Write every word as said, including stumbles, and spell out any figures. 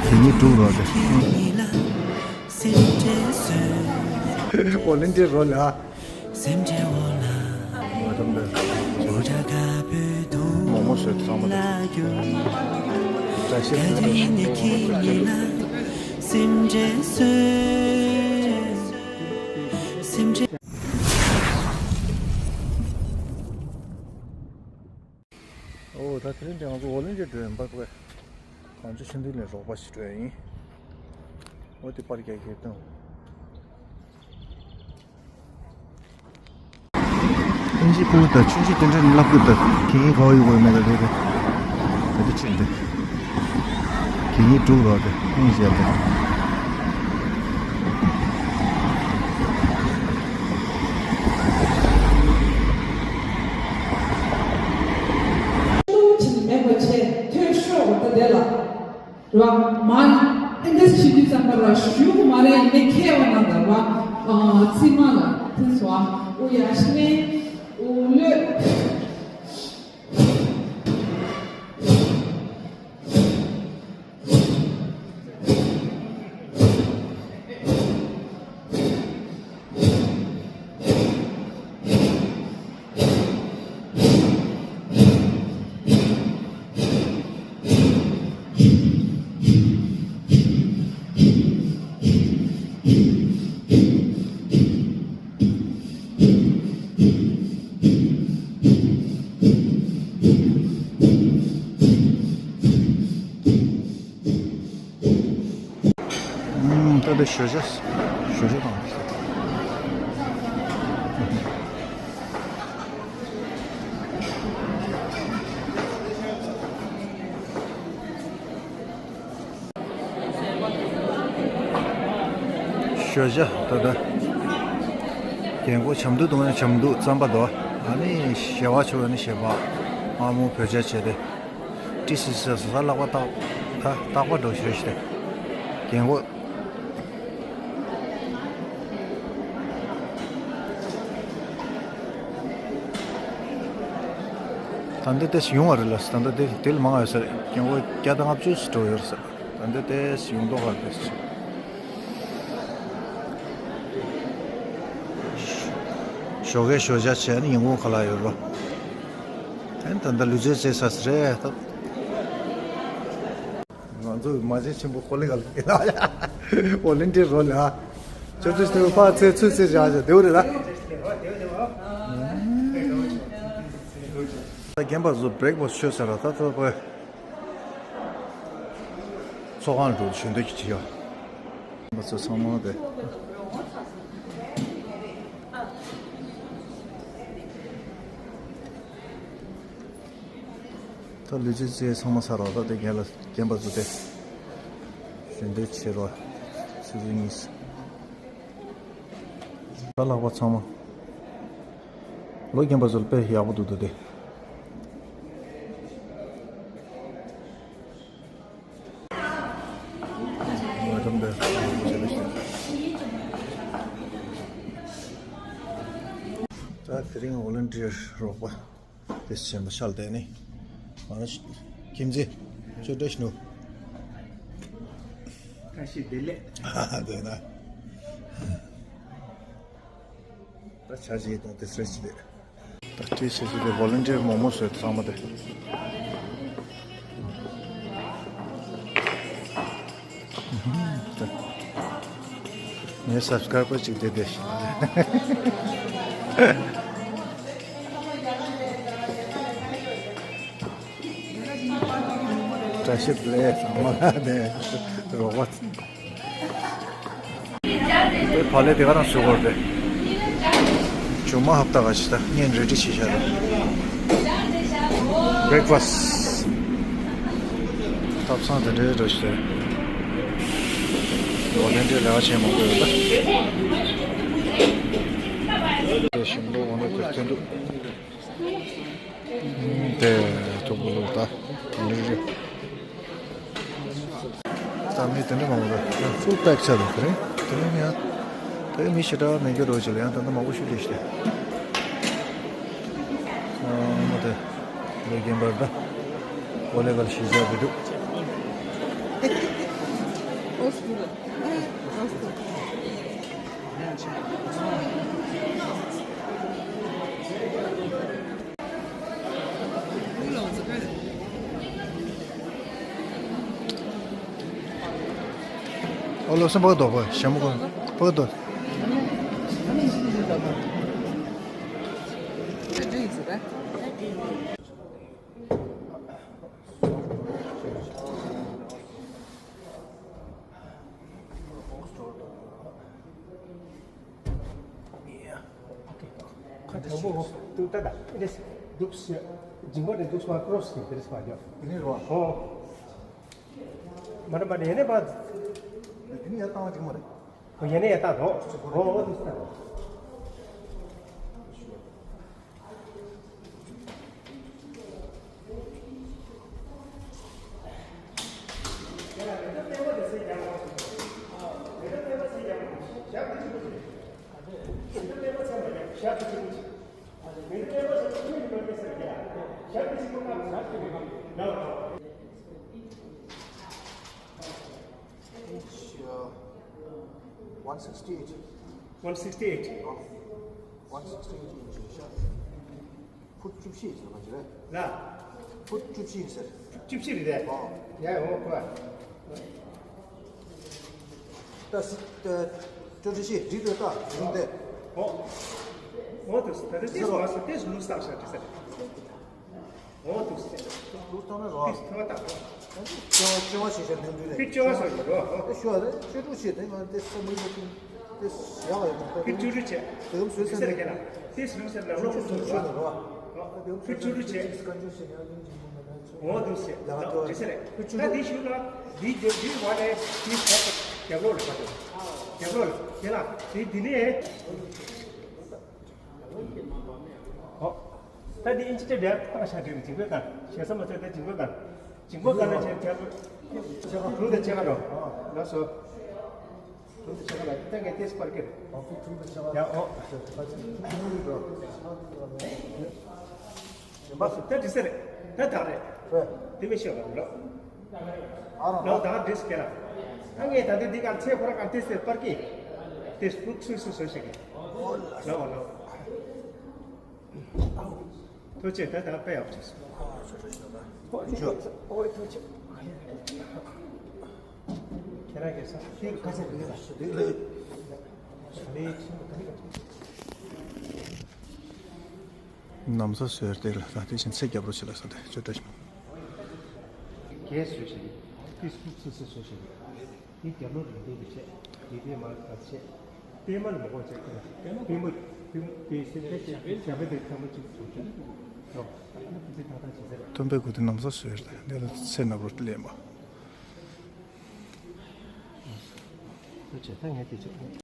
དེ་ཉིད་དྲུག་རོགས་དེ། ཨོ་ལིན་ཏི་རོ་ལ། ང་དམ་པའི་མོག་མོག་བཟོས་ཚང་མ་དང་། བཀྲ་ཤིས་བདེ་ལེགས། ཨོ་ད་དེ་རིང་འདི་ང་ཚོ་ཨོ་ལིན་ཏི་འགྲོ་ཡིན་པ་དགོས། གངས་ལྗོངས་ཆོས་ལྡན་གླིང་རོགས་པ་ཞིག་འགྲོ་ཡིན། ཨོ་དེ་པར་རྒྱག་གི་འདུག་ཨིན་ཇི་ཁུལ་དང་ཆུང་ཆུང་དེ་འདྲ་ནི་བསླབ་དགོས་དང་། གད་སྙིགས་ག་བ་གཡུག་དགོས་མེད་ལ་རེད་རེད། དེ་འདྲ་ཕྱིན་ཏེ། གད་སྙིགས་དྲུག་རོགས་དེ་ཨིན་ཇི་ཡ་དེ། ཕྱིན་མེད་པ་བྱས་ཐོས་ཤོག་ད་དེ་ལ། རེད་བ། མ་ཨེ་འདྲ་བྱེད་དུས་ཙམ་པ་ར་ཞུ་གི་མ་རེད། ཡིན་ནའི་མཁས་པ་རྣམས་དང་རེད་བ། ཨ་ཚིག་མ་ལ་ཐེན་སོ་ཨ། ཨུ་ཡ་ཤི་ནེ། ཨུ་ལོས། ད་ལྟ་ཞོ་ཇ། ཞོ་ཇ་དང་། ཞོ་ཇ་ད་ལྟ། རྒན་གོག་ཆབ་མདོ་དུ་ན་ཆབ་མདོ་རྩམ་པ་དོ། ཨ་ནི་ཞལ་བ་ཆུ་བ་ནི་ཞལ་བ། ཨ་མོ་བོད་ཇ་བྱས་ཏེ། ཏི་སི་ས་ས་ལག་པ་ཏག་ད་ཏག་པ་འགྲོ་ཤེས་ཤེས་ཏེ། རྒན་གོག་ད་འདི་ཏེས་ཡོང་བ་རེད་ལ། ད་འདི་དེ་དེ་ལ་མང་ཡོད་ས་རེད། རྒན་གོག་བརྒྱ་དང་ལྔ་བཅུ་ཞིག་འགྲོ་ཡོད་ས་རེད། ད་འདི་ཏེས་ཡོང་མདོག་ཁ་ཏེས། ཞོགས་ཀས་ཞོགས་ཇ་བྱས་ནས་ཡིན་གོང་ཁ་ལག་ཡོད་རོ། ད་ད་ལྟ་ལུས་རྩལ་རྩེད་ས་ཟེར་རེད་ད། ང་ཚོ་མ་བྱན་ཆེན་པོ་ཀོ་ལི་ག་ལ་ཡིན་ལ་ཡ། ཨོ་ལིན་ཏི་རོ་ལ་ཡ། ཅོ་ཅོ་ཅོ་ཕ་ཚེ་ཚུ་ཚེ་བྱ་བྱ་དེའུ་རེད་ལ། ད་རྒན་པ་ཚོ་བྷི་རེག་ཕ་སི་ཊི་ཤོད་ཟེར་ར་ད་ད་པ། ཚོགས་ཁང་དུ་ཞུ་འདོད་ཀྱི་བྱེད་ཡོད། རྒན་པ་ཚོ་ཚང་མ་དེ། ད་ལུས་རྩལ་རྩེད་ཚང་མ་ཚར་བ་ད་དེ་རྒན་ལ་རྒན་པ་ཚོ་དེ་ཞུ་འདོད་བྱེད་རོགས་ཆུ་ཚོད་གཉིས། ད་ལྷག་པ་ཚང་མ་ལོ་རྒན་པ་ཚོ་ལ་དཔེ་ཡག་པོ་འདུག་ད་དེ། ད་དེ་རིང་ཝོ་ལན་ཊི་ཡར་རོགས་པ། དེ་ཆེན་པོ་ཤར་བསྡད་ནི། ང་རང་ཁྱིམ་མཚེས་ཅོ་བཀྲ་ཤིས་ནུ། བཀྲ་ཤིས་བདེ་ལེགས། ཨ་ཧ་བདེ་ན། ད་ཆ་ཅིག་དང་དེ་སྲས་ཅིག་ལས། ད་དེ་ཆེ་ཤོས་དེ་ཝོ་ལན་ཊི་ཡར་མོག་མོག་བཟོས་ཚང་མ་དེ། ངའི་སབ་སི་ཀ་རའི་བར་ཅིག་དེ་དེ། བཀྲ་ཤིས་བདེ་ལེགས་ཚང་མ་ལ་དེ་རོགས་པ། དེ་བག་ལེབ་དེ་ག་རང་བཟོས་དགོས་རེད། མཇུག་མ་ཧབ་ཏ་ག་ཞིག་ད་ངས་རེ་ཌི་བྱས་བཞག་རེད། བྷི་རེག་ཕ་སི་ཊི། ཐབ་ཚང་དེ་འདྲའི་འགྲོ་ཞིག་རེད། འོ་དེ་འདྲའི་ལས་ཀ་བྱེད་མང་པོ་ཡོད་ད། དེ་ཞིམ་པོ་འོ་ན་དེ་ཐོན་འདུག་དེ་ཐུག་པོ་ལུག་ད་ལི་རི། ད་མི་དེ་འདྲ་མང་པོ་རེད། ཕུལ་པེག་ཆགས་འདུག་དེ་རིང་དེ་རིང་ཡང་དེ་མི་ཞེ་དྲག་མེད་རྒྱུ་འགྲོ་ཅིག་ལ་ཡང་ད་ལྟ་མང་པོ་ཞིག་སླེབས་ཤག་ཨ་མ་དེ་ལོ་རྒན་པར་ད་ཨོ་ལེ་གལ་ཞིག་བཞག་གི་འདུག་ཨོ་ལོ་སེམས་པ་དོག་པ་ཞྭ་མོ་གོ་པ་དོག་ཁ་དང་པོ་འདུག་ད་ད་འདི་འདུག་སེ་འཇིང་པོ་འདི་འདུག་སེ་ཀྲོ་སི་འདི་རེད་སེ་ཡ། འདི་ནི་རོ། ཧོ། མ་རེད་མ་རེད་ཡ་ནི་པ། འདི་ནི་ཡ་བཏང་བ་འཇིང་མ་རེད། ཡ་ནི་ཡ་ད་དོ། ཧོ་ཧོ་འདུག་སེ་ད། Inch, uh, one sixty-eight. One sixty-eight. Oh, one sixty-eight inch. ཕུཊ་བཅུ་བཞི་ཟེར་བ་ཅི་རེད། ལ། ཕུཊ་བཅུ་བཞི་ཟེར། བཅུ་བཞི་རེད་དེ། ཨོ། ཡ་ཡ་ཨོ་ཁོ། ད་སི་ད་བཅུ་བཞི་འགྲིག་འདུག་ད་རུང་དེ། ཨོ། ཨོ་དུ་ད་དེ་ཏིས་མ་སོ་ཏིས་ལུས་བཏང་ཤག་དྲི་ས་རེད། ཨོ་དུ་སི། ལུས་བཏང་ན་རོ། ཏིས་ཐོ་བ་བཏང་རོ། ཅོ་ཅོ་བ་ཞེས་བྱ་ནམ་རྒྱུན་རེད། ཕི་ཅོ་བ་སོ་ཡོད་རོ། ཨེ་ཤོ་རེད་ཅོ་ཀྲུག་ཆེ་དེ་ང་དེ་ས་མི་ཡོད་ཀུན་དེ་ཡག་ཡོད་ཀུན་ཕི་ཅོ་ཀྲུག་ཆེ། དེ་གམ་སོས་ས་རེད། ལུས་ཟེར་ལ་ལུས་ཟེར་ལ་ལོ་ཁོ་ཚོ་ཤོ་རོ། ཕི་ཅོ་ཀྲུག་ཆེ། ཨོ་དུ་སི། ལ་དོ་ཅི་ཟེར་རེད། ཕི་ཅོ་ཀྲུག་ད་དེ་ཤུ་ལ་དེ་དེ་དེ་བ་ལས་དེ་ཁ་རྒྱབ་ལོག་ལ་ཁ་དོ། རྒྱབ་ལོག་ལ་དེ་ལ་དེ་དེ་ནས། ཨོ། ད་འདི་ཨིན་ཅི་ཏེ་བེ་ཏག་ཤ་དྲིལ་ཅིང་པེ་ཀ་ཞེ་ས་མ་ཚད་ད་ཅིང་པེ་ཀ་ཅིང་པེ་ཀ་ན་ཆེ་ཆེ་རུ་དེ་ཆེ་ཀ་རོ། ལ་སོ་རུ་དེ་ཆེ་ཀ་ལ་ཏེ་གེ་ཏེས་པར་ཀེ་ཡ་ཨོ། མ་སོ་ད་འདི་སེ་རེད། ད་ད་རེད། དེ་མི་ཤེས་པ་ལོ། ཨ་རོ། ལོ་ད་འདྲེས་སྐད་ལ། ད་ངས་ད་ལྟ་འདི་གར་ཚེ་ཁོ་ར་གར་ཏེ་སེ་པར་ཀི། ཏེ་སྤུག་སུ་སུ་སུ་ཞིག་གི། ལོ་ལོ། ཐུགས་རྗེ་ད་ད་དཔེ་ཡག་པོ་བྱས་སོང་། ཨོ་ཐུགས་རྗེ། ཁྱེད་རང་གིས་ས་ཁྱེད་ཁ་ས་འདི་ལ་ཞུ་འདི་ལ། ན་བཟའ་བཟོས་ཏེ་ལ་ད་དེ་བཞིན་ཚེ་རྒྱབ་རོགས་བྱེད་ལ་ས་དེ་ཅོ་ཏྲ་ཞིག་རྒྱས་བཟོས་ཤིག་ཏིས་ཏིས་སི་སི་བཟོས་ཤིག་འདི་རྒྱབ་ལོགས་རིང་དུ་བྱས། འདི་དེ་མར་ཁ་བྱས། པད་མ་ལ་མི་དགོས་བྱས་ཀྱང་པད་མ་པད་མ་པད་མ་དེ་སེ་དེ་བྱས་བྱས་པ་དེ་ཐལ་མོ་གཅིག་བཟོ་བྱས། ཨོ། ཨ་ནི་དེ་ད་ད་བྱས་ཟེར། སྟོན་པའི་སྐུ་དེ་ན་བཟའ་བཟོས་ཏེ་འདི་ལ་ཚེ་རྒྱབ་རོགས་ལེན་པ། དུ་བྱས་ད་ངས་དེ་བྱས།